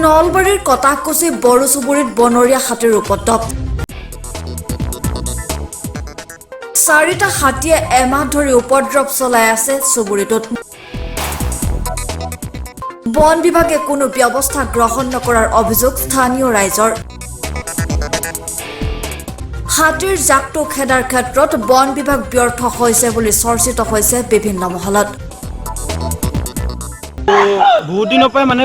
নলবাৰীৰ কটাহকুছি বড়ো চুবুৰীত বনৰীয়া হাতীৰ উপদ্ৰৱ। চাৰিটা হাতীয়ে এমাহ ধৰি উপদ্ৰৱ চলাই আছে চুবুৰীটোত। বন বিভাগে কোনো ব্যৱস্থা গ্ৰহণ নকৰাৰ অভিযোগ স্থানীয় ৰাইজৰ। হাতীৰ জাকটো খেদাৰ ক্ষেত্ৰত বন বিভাগ ব্যৰ্থ হৈছে বুলি চৰ্চিত হৈছে বিভিন্ন মহলত। বহুত দিনৰ পৰাই মানে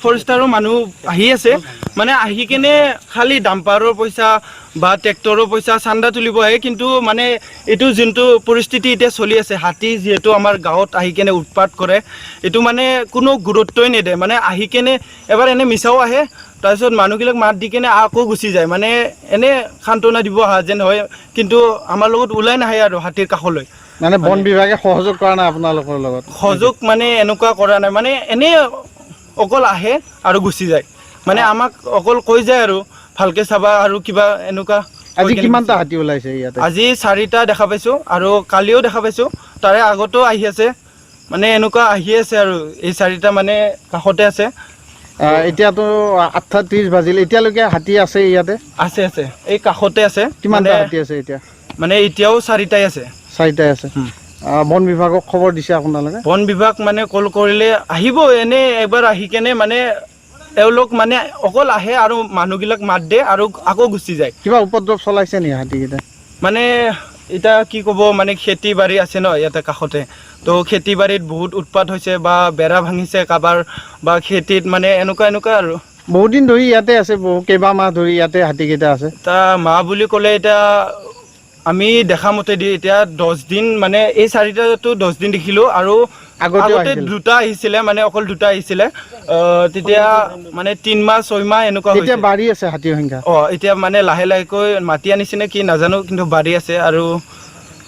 ফৰেষ্টাৰৰ মানুহ আহি আছে, মানে আহি কেনে খালি ডাম্পাৰৰ পইচা বা ট্ৰেক্টৰৰ পইচা চান্দা তুলিব আহে। কিন্তু মানে এইটো যোনটো পৰিস্থিতি এতিয়া চলি আছে, হাতী যিহেতু আমাৰ গাঁৱত আহি কেনে উৎপাত কৰে, এইটো মানে কোনো গুৰুত্বই নিদিয়ে। মানে আহি কেনে এবাৰ এনে মিছাও আহে, তাৰপিছত মানুহবিলাক মাত দি কেনে আকৌ গুচি যায়, মানে এনে সান্তনা দিব অহা যেন হয়, কিন্তু আমাৰ লগত ওলাই নাহে আৰু হাতীৰ কাষলৈ। মানে বন বিভাগে সহযোগ কৰা নাই আপোনালোকৰ লগত? সহযোগ মানে এনেকুৱা কৰা নাই, মানে এনেই অকল আহে আৰু গুচি যায়, মানে আমাক অকল কৈ যায় আৰু ভালকে চাবা আৰু কিবা এনেকুৱা। আজি কিমানটা হাতী ওলাইছে ইয়াতে? আজি চাৰিটা দেখা পাইছোঁ আৰু কালিও দেখা পাইছোঁ, তাৰে আগতেও আহি আছে, মানে এনেকুৱা আহি আছে আৰু এই চাৰিটা মানে কাষতে আছে। এতিয়াতো 8:30 বাজিল, এতিয়ালৈকে হাতী আছে ইয়াতে? আছে আছে, এই কাষতে আছে। কিমানটা হাতী আছে এতিয়া? মানে এতিয়াও চাৰিটাই আছে। চাৰিটাই আছে। বন বিভাগক খবৰ দিছে আপোনালোকে? বন বিভাগ মানে কল কৰিলে আহিব, এনে এবাৰ আহি কেনে মানে এওঁলোক মানে অকল আহে আৰু মানুহবিলাক মাত দিয়ে আৰু আকৌ গুচি যায়। কিবা উপদ্ৰৱ চলাইছে নেকি হাতীকেইটা? মানে এতিয়া কি ক'ব, মানে খেতি বাৰী আছে ন ইয়াতে কাষতে, তো খেতি বাৰীত বহুত উৎপাত হৈছে বা বেৰা ভাঙিছে কাৰোবাৰ বা খেতিত, মানে এনেকুৱা এনেকুৱা আৰু। বহুত দিন ধৰি ইয়াতে আছে, বহু কেইবা মাহ ধৰি ইয়াতে হাতীকেইটা আছে। তা মাহ বুলি ক'লে এতিয়া আমি দেখা মতেদি এতিয়া 10 দিন, মানে এই চাৰিটাতো 10 দিন দেখিলোঁ আৰু আগতে দুটা আহিছিলে, মানে অকল দুটা আহিছিলে, তেতিয়া মানে 3 মাহ 6 মাহ এনেকুৱা। এতিয়া বাঢ়ি আছে হাতীৰ সংখ্যা? অঁ, এতিয়া মানে লাহে লাহেকৈ মাতি আনিছে নে কি নাজানো, কিন্তু বাঢ়ি আছে আৰু।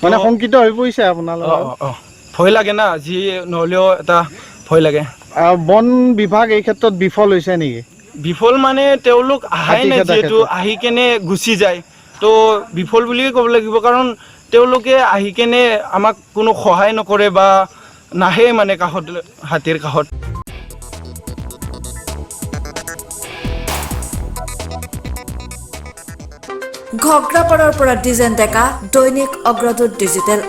মানে শংকিত হৈ পৰিছে আপোনালোকৰ? অঁ অঁ, ভয় লাগে না, যি নহ'লেও এটা ভয় লাগে। বন বিভাগ এই ক্ষেত্ৰত বিফল হৈছে নেকি? বিফল মানে তেওঁলোক আহাই নাই, যিহেতু আহি কেনে গুচি যায়, তো বিফল বুলিয়ে ক'ব লাগিব, কাৰণ তেওঁলোকে আহি কেনে আমাক কোনো সহায় নকৰে বা নাহে মানে কাষত, হাতীৰ কাষত। ঘগ্ৰাপাৰৰ পৰা ডিজেন ডেকা, দৈনিক অগ্ৰদূত ডিজিটেল।